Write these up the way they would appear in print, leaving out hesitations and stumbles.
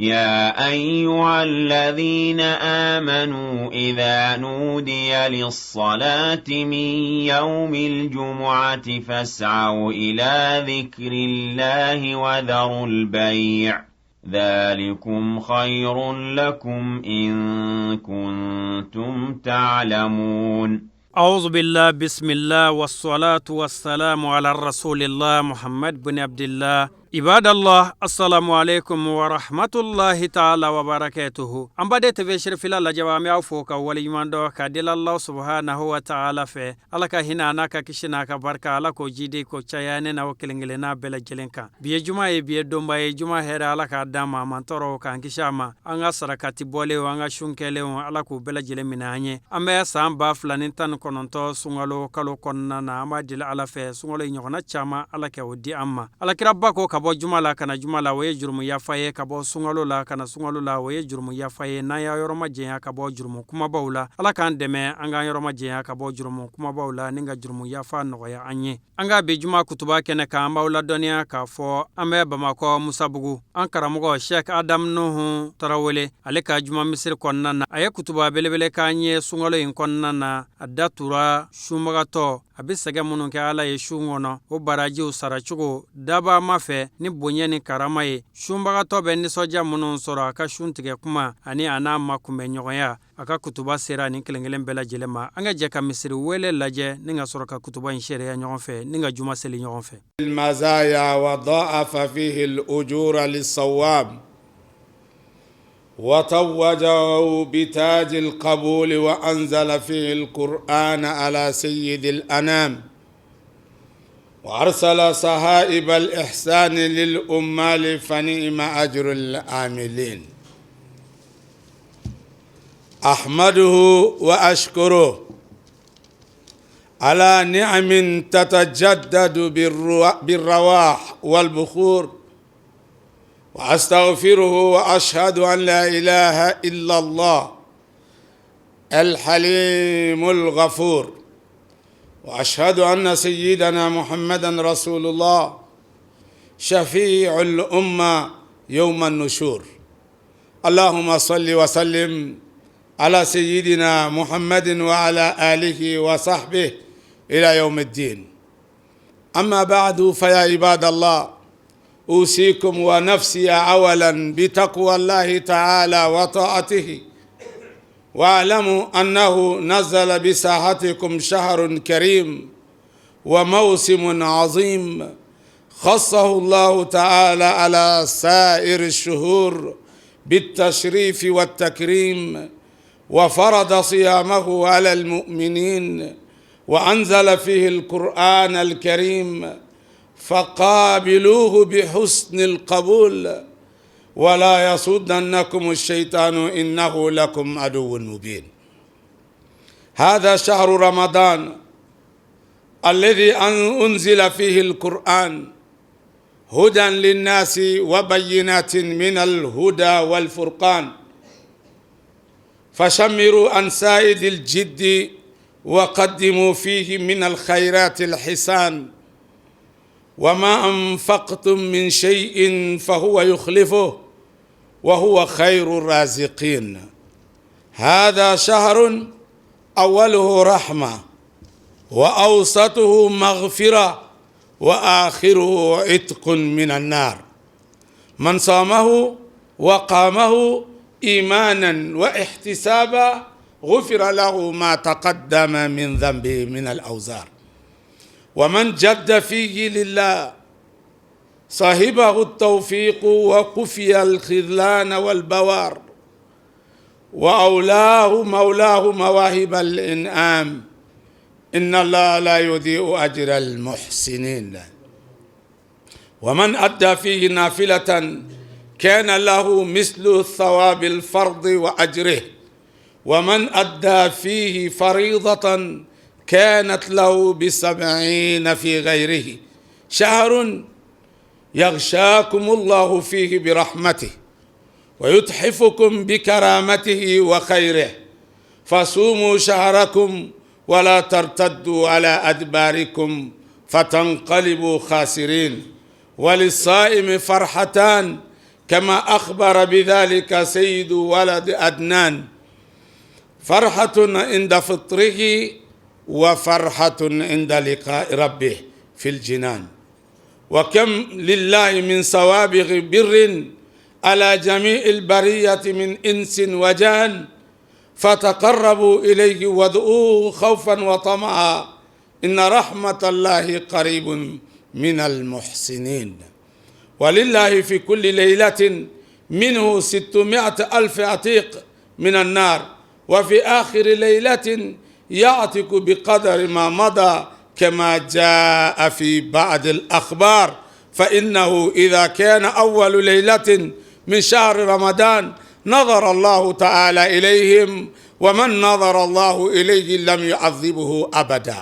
يا أيها الذين آمنوا إذا نودي للصلاة من يوم الجمعة فاسعوا إلى ذكر الله وذروا البيع ذلكم خير لكم إن كنتم تعلمون. أعوذ بالله، بسم الله، والصلاة والسلام على رسول الله محمد بن عبد الله. عباد الله، السلام عليكم ورحمة الله تعالى وبركاته. An baden TV Sherifila lajɛba, an bɛ aw fo ka waleɲuman dɔn ka deli Allah subhanahu wa ta'ala fɛ, Ala ka hinɛ a n'a ka kisi n'a ka barika, Ala k'o jidi ko caya ne n'aw kelen kelenna bɛɛ lajɛlen kan. Bi ye juma ye, bi ye donba ye. Juma hɛrɛ, Ala k'a d'an ma, a man tɔɔrɔ k'an kisi a ma. An ka sarakati bɔlenw, an ka sun kɛlenw, Ala k'u bɛɛ lajɛlen minɛ an ye. An bɛ san 2019 sunkalo kalo kɔnɔna na. An b'a deli Ala fɛ, sunkalo ɲɔgɔnna caman, Ala kɛ o di an ma. Alakiraba ko ka bɔ juma la ka na juma la, o ye jurumu yafa ye. Ka bɔ sunkalo la ka na sunkalo la, o ye jurumu yafa ye, n'an y'a yɔrɔ ma janya ka bɔ jurumu kumabaw la. Ala k'an dɛmɛ an k'an yɔrɔ ma janya ka bɔ jurumu kumabaw la ni ka jurumu yafa nɔgɔya an ye. An ka bi juma kutuba kɛnɛ kan, an b'aw ladɔnniya k'a fɔ an bɛ Bamakɔ Musabugu, an karamɔgɔ Sheikh Adam Nuhu Tarawele, ale ka juma misiri kɔnɔna na. A ye kutuba belebele k'an ye sunkalo in kɔnɔna na. A da tura sunbagatɔ a bɛ sɛgɛn minnu kɛ Ala ye sun kɔnɔ, o barajiw saracogo daba ma fɛ ni bonya ni karama ye. Sunbagatɔ bɛ nisɔndiya minnu sɔrɔ a ka sun tigɛ kuma ani a n'a ma kunbɛ ɲɔgɔnya, a ka kutuba sera ni kelen kelen bɛɛ lajɛlen ma. An ka jɛ ka misiri wele lajɛ ni ka sɔrɔ ka kutuba in seereya ɲɔgɔn fɛ ni ka juma seli ɲɔgɔn fɛ. المزايا وضاعف فيه الأجور للصوام وتوجه بتاج القبول وأنزل فيه القرآن على سيد الأنام وأرسل صهائب الإحسان للأمال فنعم أجر العاملين. أحمده وأشكره على نعم تتجدد بالرواح والبخور، وأستغفره وأشهد أن لا إله إلا الله الحليم الغفور، وأشهد أن سيدنا محمدا رسول الله شفيع الأمة يوم النشور. اللهم صل وسلم على سيدنا محمد وعلى آله وصحبه إلى يوم الدين. أما بعد، فيا عباد الله، أوصيكم ونفسي أولا بتقوى الله تعالى وطاعته، واعلموا أنه نزل بساحتكم شهر كريم وموسم عظيم خصه الله تعالى على سائر الشهور بالتشريف والتكريم، وفرض صيامه على المؤمنين، وأنزل فيه القرآن الكريم، فقابلوه بحسن القبول، ولا يصدنكم الشيطان إنه لكم عدو مبين. هذا شهر رمضان الذي أنزل فيه القرآن هدى للناس وبينات من الهدى والفرقان، فشمروا عن سائد الجد وقدموا فيه من الخيرات الحسان، وما أنفقتم من شيء فهو يخلفه وهو خير الرازقين. هذا شهر أوله رحمة وأوسطه مغفرة وآخره عتق من النار. من صامه وقامه إيمانا واحتسابا غفر له ما تقدم من ذنبه من الأوزار، ومن جد فيه لله صاحبه التوفيق وكفي الخذلان والبوار، وأولاه مولاه مواهب الإنعام. إن الله لا يضيع أجر المحسنين. ومن أدى فيه نافلة كان له مثل ثواب الفرض وأجره، ومن أدى فيه فريضة كانت له ب70 في غيره. شهر يغشاكم الله فيه برحمته ويتحفكم بكرامته وخيره، فصوموا شهركم ولا ترتدوا على أدباركم فتنقلبوا خاسرين. وللصائم فرحتان كما أخبر بذلك سيد ولد أدنان. فرحة عند فطره وفرحة عند لقاء ربه في الجنان. وكم لله من سوابغ بر على جميع البرية من إنس وجان، فتقربوا إليه وادعوه خوفا وطمعا، إن رحمة الله قريب من المحسنين. ولله في كل ليلة منه 600,000 عتيق من النار، وفي آخر ليلة يعتق بقدر ما مضى كما جاء في بعض الأخبار. فإنه إذا كان أول ليلة من شهر رمضان نظر الله تعالى إليهم، ومن نظر الله إليه لم يعذبه أبدا.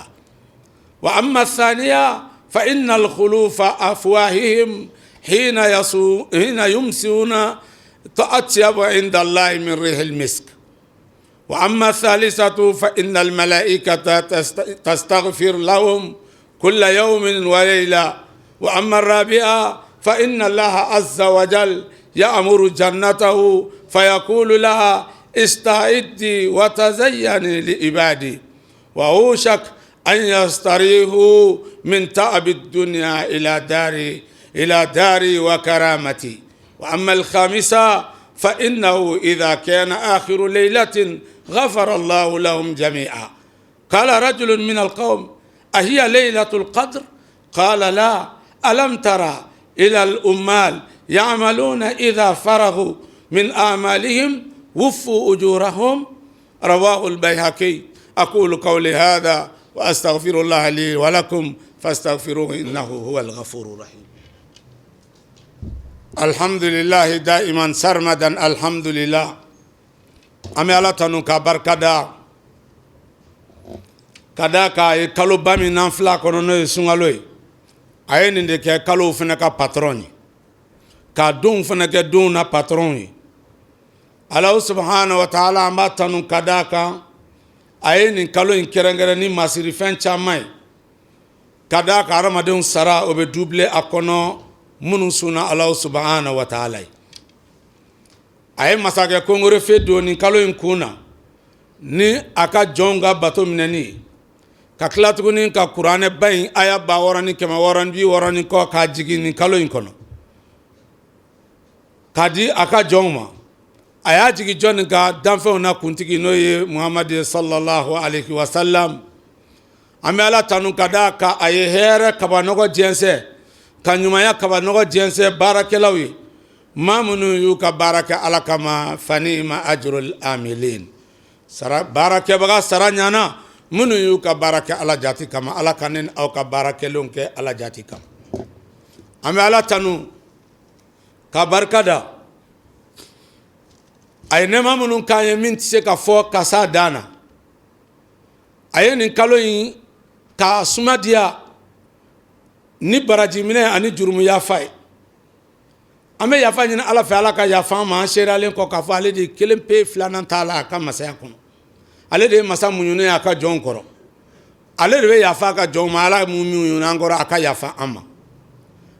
وأما الثانية فإن الخلوف أفواههم حين يمسون تأطيب عند الله من ريح المسك. وأما الثالثة فإن الملائكة تستغفر لهم كل يوم وليلة. وأما الرابعة فإن الله عز وجل يأمر جنته فيقول لها استعدي وتزيني لعبادي، وأوشك أن يستريحوا من تعب الدنيا إلى داري وكرامتي. وأما الخامسة فإنه إذا كان آخر ليلة غفر الله لهم جميعا. قال رجل من القوم: أهي ليلة القدر؟ قال: لا، ألم ترى إلى الأمال يعملون إذا فرغوا من أعمالهم وفوا أجورهم؟ رواه البيهقي. أقول قولي هذا وأستغفر الله لي ولكم فاستغفروه إنه هو الغفور الرحيم. الحمد لله دائما سرمدا الحمد لله. An bɛ Ala tanu ka barika da ka da k'a ye kaloba min n'an fila kɔnɔ, n'o ye sunkalo ye. A ye nin de kɛ kalow fana ka patron ye, k'a donw fana kɛ donw na patron ye. Alahu subahana wa taala, an b'a tanu ka da kan a ye nin kalo in kɛrɛnkɛrɛn ni masirifɛn caman ye, ka da kan hadamadenw sara o bɛ doubler a kɔnɔ minnu sunna Alahu subahana wa taala ye. A ye masakɛ kongorefe don nin kalo in kun na ni a ka jɔnw ka bato minɛni ye, ka tila tuguni ka kuranɛba in aya 6660 ni kɔ k'a jigin nin kalo in kɔnɔ k'a di a ka jɔnw ma. A y'a jigin jɔnni ka danfɛnw na kuntigi, n'o ye Muhamadu sallallahu alaihi wa sallam. An bɛ Ala tanu ka d'a kan a ye hɛrɛ kabanɔgɔ jɛnsɛn, ka ɲumanya kabanɔgɔ jɛnsɛn baarakɛlaw ye, maa minnu y'u ka baara kɛ Ala kama. Fanima ajrul amilin, sara baarakɛbaga sara ɲana minnu y'u ka baara kɛ Ala jati kama. Ala ka ne ni aw ka baara kɛlenw kɛ Ala jati kama. An bɛ Ala tanu ka barika da a ye nɛɛma minnu k'an ye min tɛ se ka fɔ ka s'a dan na. A ye nin kalo in k'a suma diya ni baraji minɛ ani jurumu yafa ye. An bɛ yafa ɲini Ala fɛ, Ala ka yafa an ma. An seereyalen kɔ k'a fɔ ale de kelen pe, filanan t'a la a ka masaya kɔnɔ. Ale de ye masa muɲunen ye a ka jɔnw kɔrɔ. Ale de bɛ yafa a ka jɔnw ma. Ala mun muɲuna an kɔrɔ, a ka yafa an ma.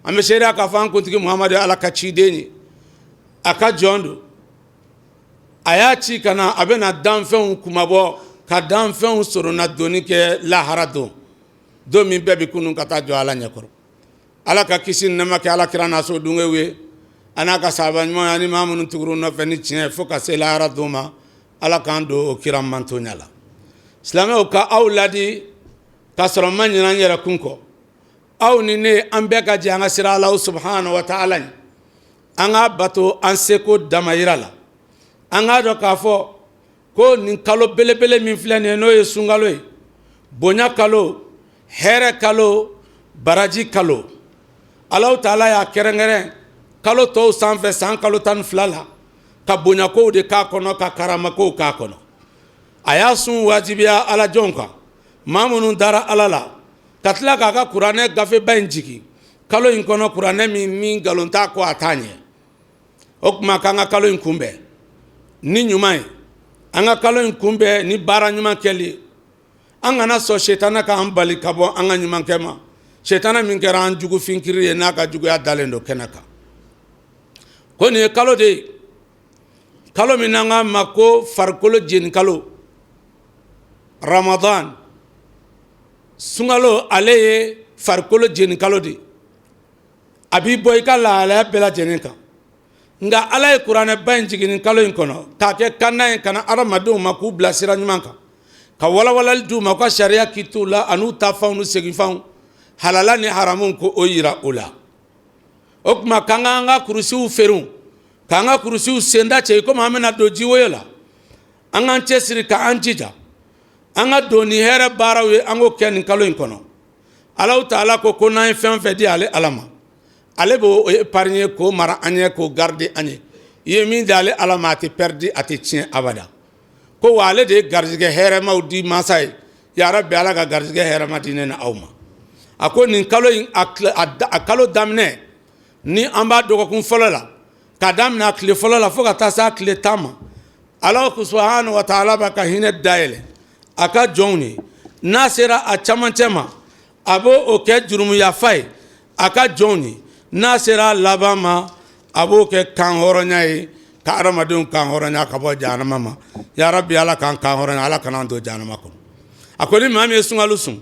An bɛ seereya k'a fɔ an kuntigi Muhamadu ye Ala ka ciden ye, a ka jɔn don. A y'a ci ka na, a bɛna danfɛnw kumabɔ, ka danfɛnw sorona donni kɛ lahara don, don min bɛɛ bɛ kunun ka taa jɔ Ala ɲɛkɔrɔ. Ala ka kisi ni nɛɛma kɛ Ala kira n'a so dungew ye, a n'a ka sahaba ɲuman ani maa minnu tugur'u nɔfɛ ni tiɲɛ fo ka se lahara don ma. Ala k'an don o kira mantonya la. Silamɛw, ka aw ladi k'a sɔrɔ n ma ɲinɛ n yɛrɛ kun kɔ. Aw ni ne, an bɛɛ ka jɛ an ka siran Alahu subahana wa taala ɲɛ, an k'a bato an seko damayira la. An k'a dɔn k'a fɔ ko nin kalo belebele min filɛ nin ye, n'o ye sunkalo ye, bonya kalo, hɛrɛ kalo, baraji kalo, Alahu taala y'a kɛrɛnkɛrɛn kalo tɔw sanfɛ san kalo 12 la, ka bonyakow de k'a kɔnɔ, ka karamakow k'a kɔnɔ. A y'a sun wajibiya Ala jɔnw kan, maa minnu dara Ala la, ka tila k'a ka kuranɛ gafeba in jigin kalo in kɔnɔ, kuranɛ min ni nkalon t'a kɔ, a t'a ɲɛ. O tuma k'an ka kalo in kunbɛn ni ɲuman ye, an ka kalo in kunbɛn ni baara ɲuman kɛli. An kana sɔn setana k'an bali ka bɔ an ka ɲuman kɛ ma, setana min kɛra an jugu finkiri ye, n'a ka juguya dalen don kɛnɛ kan. Ko nin ye kalo de ye, kalo min n'an k'a ma ko farikolo jeni kalo, Ramadan. Sunkalo, ale ye farikolo jeni kalo de ye. A b'i bɔ i ka lahalaya bɛɛ lajɛlen kan. Nka Ala ye kuranɛba in jigin nin kalo in kɔnɔ k'a kɛ kanda ye ka na adamadenw ma, k'u bila sira ɲuman kan, ka walawalali d'u ma u ka sariya kitiw la, an'u taafanw n'u seginfanw, halala ni haramu, ko o yira u la. O tuma, k'an k'an ka kurusiw feere, k'an ka kurusiw senda cɛ, komi an bɛna don jiwoyo la. An k'an cɛsiri, k'an jija, an ka don ni hɛrɛ baaraw ye, an k'o kɛ nin kalo in kɔnɔ. Alahu Taala ko ko n'an ye fɛn fɛn di ale Ala ma, ale b'o épargner, k'o mara an ɲɛ, k'o garder an ye. I ye min di ale Ala ma, a tɛ perdu, a tɛ tiɲɛ abada. Ko wa ale de ye garijɛgɛ hɛrɛmaw di masa ye. Yarabi, Ala ka garijɛgɛ hɛrɛma di ne ni aw ma. A ko nin kalo in, a kalo daminɛ ni an b'a dɔgɔkun fɔlɔ la, k'a daminɛ a tile fɔlɔ la fo ka taa se a tile 10 ma, Ala subahana wa taala b'a ka hinɛ dayɛlɛ a ka jɔnw ye. N'a sera a camancɛ ma, a b'o o kɛ jurumuyafa ye a ka jɔnw ye. N'a sera a laban ma, a b'o kɛ kan hɔrɔnya ye, ka adamadenw kan hɔrɔnya ka bɔ jahanama ma. Yarabi, Ala k'an kan hɔrɔnya, Ala kana an don jahanama kɔnɔ. A ko ni maa min ye sunkalo sun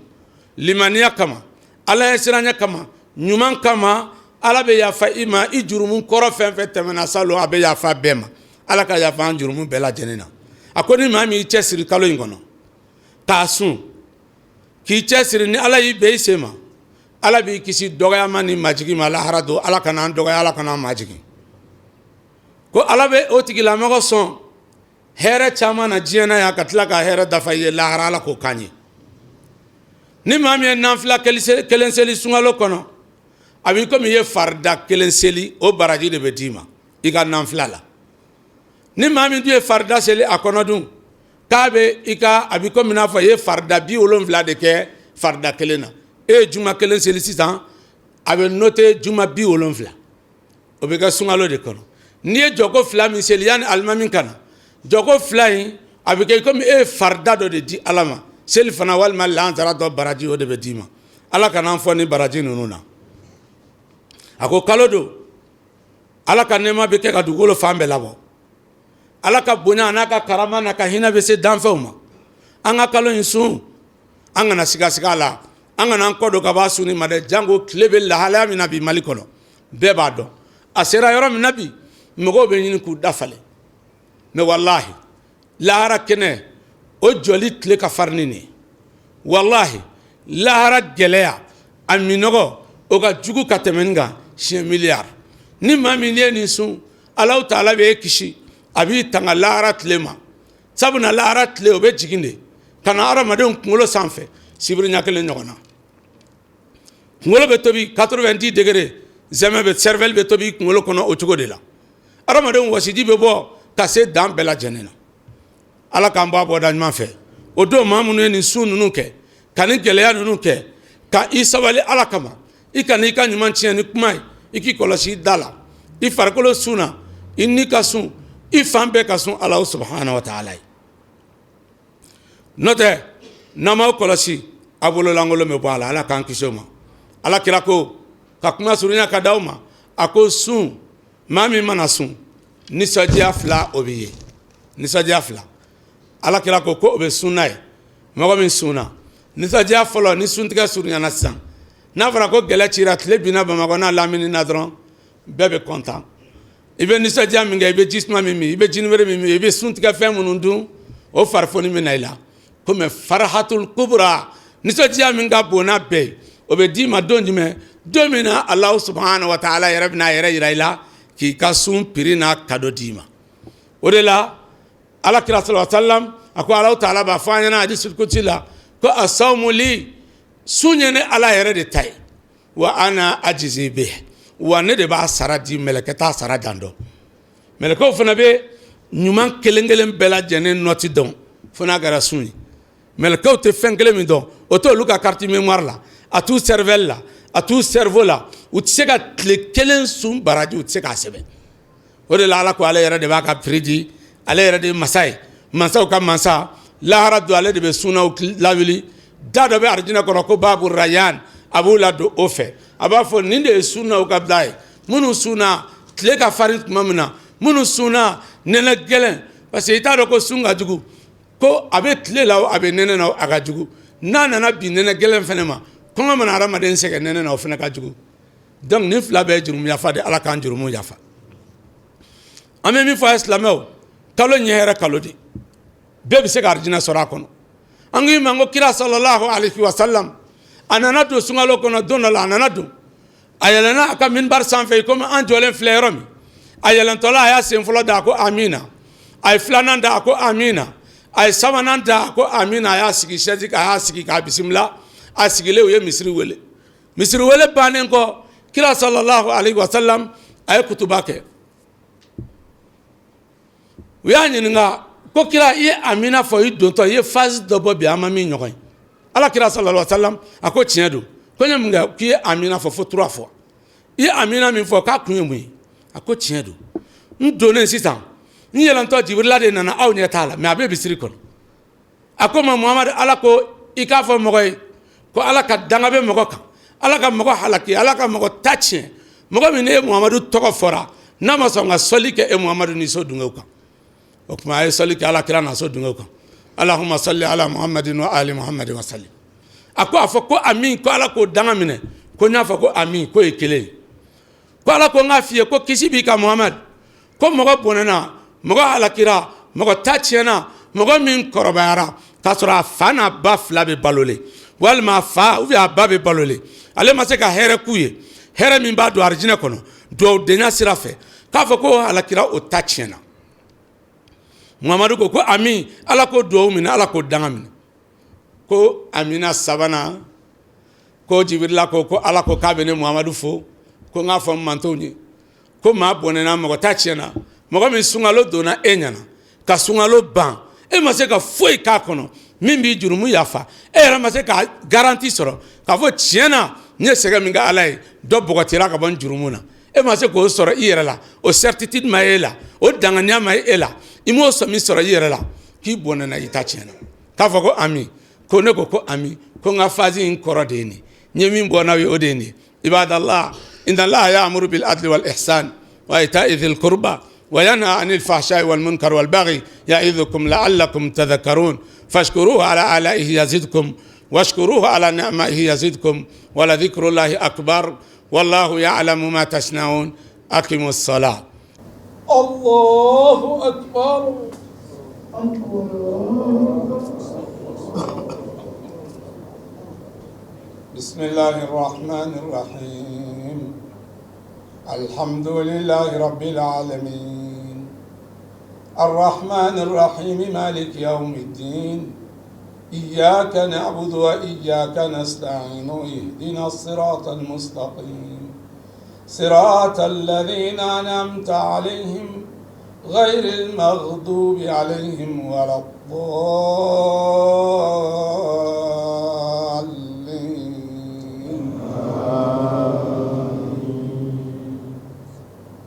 limaniya kama, Ala ye siranɲɛ kama, ɲuman kama, Ala bɛ yafa i ma i jurumu kɔrɔ fɛn fɛn tɛmɛna salon, a bɛ yafa bɛɛ ma. Ala ka yafa an jurumu bɛɛ lajɛlen na. A ko ni maa min y'i cɛsiri kalo in kɔnɔ k'a sun, k'i cɛsiri, ni Ala y'i bɛn i sen ma, Ala b'i kisi dɔgɔyama ni majigin ma lahara don. Ala kana an dɔgɔya, Ala kana an majigin. Ko Ala bɛ o tigilamɔgɔ sɔn hɛrɛ caman na diɲɛ na yan, ka tila ka hɛrɛ dafa i ye lahara. Ala k'o k'an ye. Ni maa min ye nanfila kelen seli sunkalo kɔnɔ, a b'i komi i ye farida kelen seli, o baraji de bɛ d'i ma i ka nanfila la. Ni maa min dun ye farida seli a kɔnɔ dun, k'a bɛ i ka, a b'i komi n'a fɔ i ye farida 70 de kɛ farida kelen na. E ye juma kelen seli sisan, a bɛ noter juma 70, o bɛ kɛ sunkalo de kɔnɔ. N'i ye jɔko fila min seli yanni alimami ka na, jɔko fila in, a bɛ kɛ komi e ye farida dɔ de di Ala ma, seli fana walima lansara dɔ baraji, o de bɛ d'i ma. Ala kana an fɔ ni baraji ninnu na. A ko kalo don, Ala ka nɛɛma bɛ kɛ ka dugukolo fan bɛɛ labɔ. Ala ka bonya n'a ka karama n'a ka hinɛ bɛ se danfɛnw ma. An ka kalo in sun, an kana sigasiga a la, an kana an kɔ don ka b'a sunni ma dɛ. Jango tile bɛ lahalaya min na bi Mali kɔnɔ, bɛɛ b'a dɔn a sera yɔrɔ min na bi, mɔgɔw bɛ ɲini k'u dafalen. Mais walahi, lahara kɛnɛ o jɔli tile ka farin ni nin ye. Walahi, lahara gɛlɛya a minɔgɔ, o ka jugu ka tɛmɛ nin kan siɲɛ miliyari. Ni maa min ye nin sun, Alahu Taala bɛ e kisi, a b'i tanga lahara tile ma. Sabu na lahara tile, o bɛ jigin de ka na hadamadenw kunkolo sanfɛ sibiri ɲɛ kelen ɲɔgɔn na. Kunkolo bɛ tobi 90 degrés, zɛmɛ bɛ, cervelle bɛ tobi kunkolo kɔnɔ o cogo de la. Hadamadenw wɔsiji bɛ bɔ ka se dan bɛɛ lajɛlen na. Ala k'an bɔ a bɔda ɲuman fɛ. O don, maa minnu ye nin sun ninnu kɛ, ka nin gɛlɛya ninnu kɛ, ka i sabali Ala kama, i kana i ka ɲuman tiɲɛ ni kuma ye, i k'i kɔlɔsi i da la, i farikolo sun na, i ni ka sun, i fan bɛɛ ka sun Ala subahana wa taala ye. N'o tɛ, n'an m'aw kɔlɔsi, a bololankolon bɛ bɔ a la. Ala k'an kisi o ma. Ala kira ko, ka kuma surunya ka d'aw ma, a ko sun, maa min mana sun, nisɔndiya fila o bɛ ye, nisɔndiya fila. Ala kira ko ko o bɛ sun n'a ye. Mɔgɔ min sunna, nisɔndiya fɔlɔ, ni suntigɛ surunyana sisan, n'a fɔra ko gɛlɛ cira, tile binna Bamakɔ n'a lamini na dɔrɔn, bɛɛ bɛ kɔntan. I bɛ nisɔndiya min kɛ, i bɛ jisuma min min, i bɛ jinibere min min, i bɛ suntigɛ fɛn minnu dun, o farifoni bɛ na i la. Komi farahatul kubra, nisɔndiya min ka bon n'a bɛɛ ye, o bɛ d'i ma don jumɛn? Don min na Alahu subahana wa taala yɛrɛ bɛna a yɛrɛ yira i la, k'i ka sun prix n'a cadeau d'i ma. O de la, Ala kira sallallahu alaihi wasallam a ko, Alahu taala b'a fɔ an ɲɛna hadisul kudusi la ko asawmu li, sun ye ne Ala yɛrɛ de ta ye, wa ana ajizi bih, wa ne de b'a sara di, mɛlɛkɛ t'a sara dan dɔn. Mɛlɛkɛw fana bɛ ɲuman kelen kelen bɛɛ lajɛlen nɔti dɔn, fo n'a kɛra sun ye. Mɛlɛkɛw tɛ fɛn kelen min dɔn, o t'olu ka carte mémoire la, a t'u cervelle la, a t'u cerveau la. U tɛ se ka tile kelen sun baraji, u tɛ se k'a sɛbɛn. O de la, Ala ko ale yɛrɛ de b'a ka prix di, ale yɛrɛ de ye masa ye, masaw ka masa. Lahara don, ale de bɛ sunnaw lawuli. Da dɔ bɛ arijinɛ kɔnɔ ko babu rayan, a b'u ladon o fɛ. A b'a fɔ nin de ye sunnaw ka da ye, minnu sunna Tile ka farin tuma min na, minnu sunna nɛnɛ gɛlɛn, parce que i t'a dɔn ko sun ka jugu, ko a bɛ tile la, a bɛ nɛnɛ na, a ka jugu. N'a nana bin nɛnɛ gɛlɛn fɛnɛ ma, kɔngɔ mana hadamaden sɛgɛn nɛnɛ na, o fɛnɛ ka jugu. Donc nin fila bɛɛ ye jurumu yafa de. Ala k'an jurumu yafa. An bɛ min fɔ a ye, silamɛw, kalo ɲɛ hɛrɛ kalo de, bɛɛ bɛ se ka arijinɛ sɔrɔ a kɔnɔ. An k'i ma ko kira sallallahu alaihi wa sallam, a nana don sunkalo kɔnɔ don dɔ la. A nana don, a yɛlɛnna a ka minbar sanfɛ komi an jɔlen filɛ yɔrɔ min. A yɛlɛntɔla, a y'a sen fɔlɔ da, a ko amina. A ye filanan da, a ko amina. A ye sabanan da, a ko amina. A y'a sigi chaise kan, a y'a sigi k'a bisimila. A sigilen, u ye misiri wele. Misiri wele bannen kɔ, kira sallallahu alaihi wa sallam, a ye kutuba kɛ. U y'a ɲininka ko kira, i ye amina fɔ i dontɔ, i ye phase dɔ bɔ bi, an ma min ɲɔgɔn ye. Ala kira sallallahu alaihi wa sallam, a ko tiɲɛ don. Ko n ye mun kɛ? K'i ye amina fɔ fo trois fois. I ye amina min fɔ, k'a kun ye mun ye? A ko tiɲɛ don, n donnen sisan, n yɛlɛntɔ, Jibirila de nana. Aw ɲɛ t'a la, mais a bɛ misiri kɔnɔ. A ko ma, Muhamadu, Ala ko i k'a fɔ mɔgɔ ye ko Ala ka danga bɛ mɔgɔ kan, Ala ka mɔgɔ halaki, Ala ka mɔgɔ ta tiɲɛ, mɔgɔ min ne ye Muhamadu tɔgɔ fɔra, n'a ma sɔn ka sɔli kɛ e Muhamadu ni so dungew kan. O tuma a ye sɔli kɛ ala kira n'a so dungew kan. Allahumma salli ala Muhammadin wa ali Muhammadin wa sallim. A ko a fɔ ko amin, ko Ala k'o danga minɛ. Ko n y'a fɔ ko amin, k'o ye kelen ye. Ko Ala ko n k'a f'i ye ko kisi b'i kan Muhamad, ko mɔgɔ bɔnɛna, mɔgɔ halakira, mɔgɔ ta tiɲɛna, mɔgɔ min kɔrɔbayara k'a sɔrɔ a fa n'a ba fila bɛ balolen, walima a fa ou bien a ba bɛ balolen, ale ma se ka hɛrɛ k'u ye, hɛrɛ min b'a don arijinɛ kɔnɔ dugawudenya sira fɛ, k'a fɔ ko halakira, o ta tiɲɛna. Muhamadu ko ko amin, Ala ko dugawu minɛ, Ala ko danga minɛ. Ko amina sabanan, ko Jibirila ko ko Ala ko k'a bɛ ne Muhamadu fo, ko n k'a fɔ n mantonw ye ko maa bɔnɛna, mɔgɔ ta tiɲɛna, mɔgɔ min sunkalo donna e ɲɛna ka sunkalo ban, e ma se ka foyi k'a kɔnɔ min b'i jurumu yafa, e yɛrɛ ma se ka garantie sɔrɔ k'a fɔ tiɲɛ na n ye sɛgɛn min kɛ Ala ye, dɔ bɔgɔtira ka bɔ n jurumu na, e ma se k'o sɔrɔ i yɛrɛ la, o certitude ma e la, o danganiya ma e la, i m'o sɔmi sɔrɔ i yɛrɛ la, k'i bɔnɛna, i ta tiɲɛna. K'a fɔ ko ami, ko ne ko ko ami, ko n ka phase in kɔrɔ de ye nin, n ye min bɔ n'aw ye, o de ye nin. Ibadallah, inna Allaha ya'muru bil adli wal ihsan wa ita'i dhil qurba wa yanha 'anil fahsha'i wal munkar wal baghi ya'idhukum la'allakum tadhakkarun. Fashkuruhu ala ala'ihi yazidkum, washkuruhu ala ni'ma'ihi yazidkum, wa la dhikrullahi akbar, wallahu ya'lamu ma tasna'un. Aqimus salat. Allahu akbar. بسم الله الرحمن الرحيم. الحمد لله رب العالمين، الرحمن الرحيم، مالك يوم الدين. إياك نعبد وإياك نستعين، اهدنا الصراط المستقيم، صراط الذين أنعمت عليهم غير المغضوب عليهم ولا الضالين.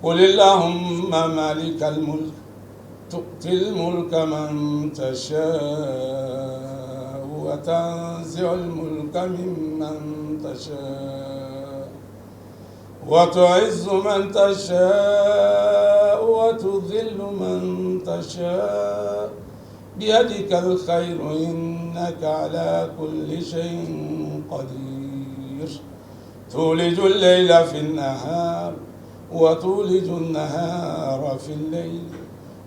قل اللهم مالك الملك تؤتي الملك من تشاء وتنزع الملك ممن تشاء وتعز من تشاء وتذل من تشاء، بيدك الخير، إنك على كل شيء قدير. تولج الليل في النهار وتولج النهار في الليل،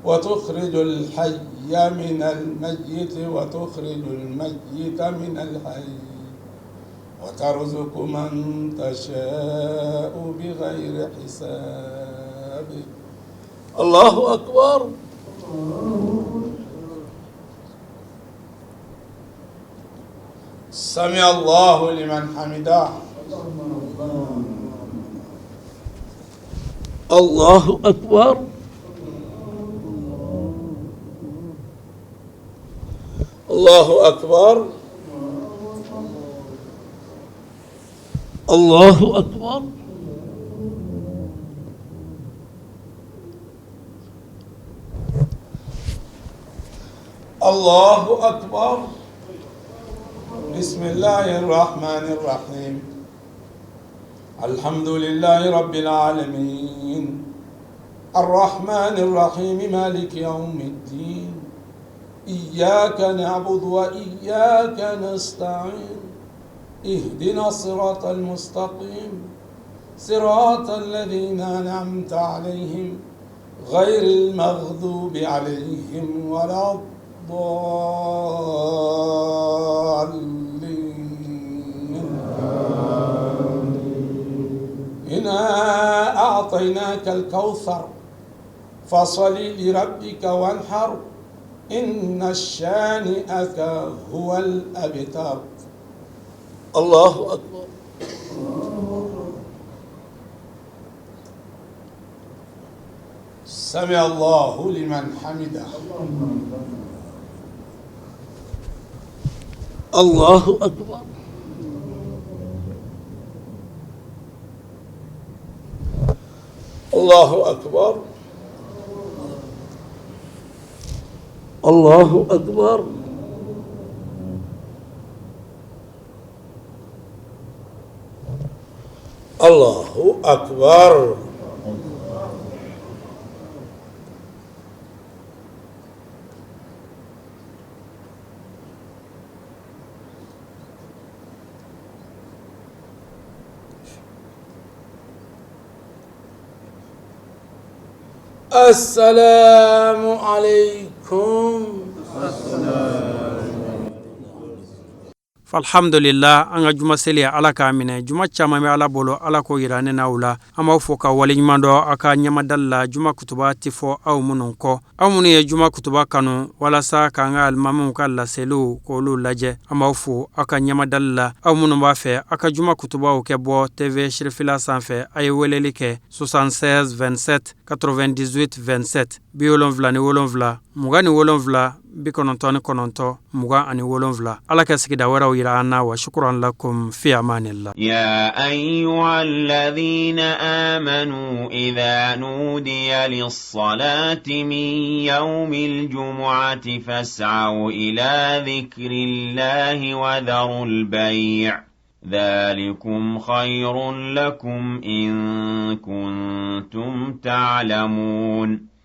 وتخرج الحي من الميت وتخرج الميت من الحي، وترزق من تشاء بغير حساب. الله أكبر. سمع الله لمن حمده. الله أكبر. الله أكبر. الله أكبر. الله أكبر. بسم الله الرحمن الرحيم. الحمد لله رب العالمين. الرحمن الرحيم مالك يوم الدين إياك نعبد وإياك نستعين اهدنا الصراط المستقيم صراط الذين أنعمت عليهم غير المغضوب عليهم ولا الضالين. إنا أعطيناك الكوثر فصل لربك وانحر إن الشانئك هو الأبتر. الله أكبر. سمع الله لمن حمده. الله أكبر. الله أكبر. الله أكبر. الله أكبر. السلام عليكم. Alhamdulillah, an ka juma seli, Ala k'a minɛ. Juma caman bɛ Ala bolo, Ala k'o yira ne n'aw la. An b'aw fo ka waleɲuman dɔn aw ka ɲɛmadali la. Juma kutuba tɛ fɔ aw minnu kɔ, aw minnu ye juma kutuba kanu walasa k'an ka alimamiw ka laseliw k'olu lajɛ, an b'aw fo aw ka ɲɛmadali la. Aw minnu b'a fɛ aw ka juma kutubaw kɛ bɔ TV Sirifila sanfɛ, a ye weleli kɛ 76 27 98 27, 77 27 99 27. Ala ka sigida wɛrɛw yira an na. Wa shukran lakum, fi amanillah. يا أيها الذين آمنوا إذا نودي للصلاة من يوم الجمعة فاسعوا إلى ذكر الله وذروا البيع ذلكم خير لكم إن كنتم تعلمون.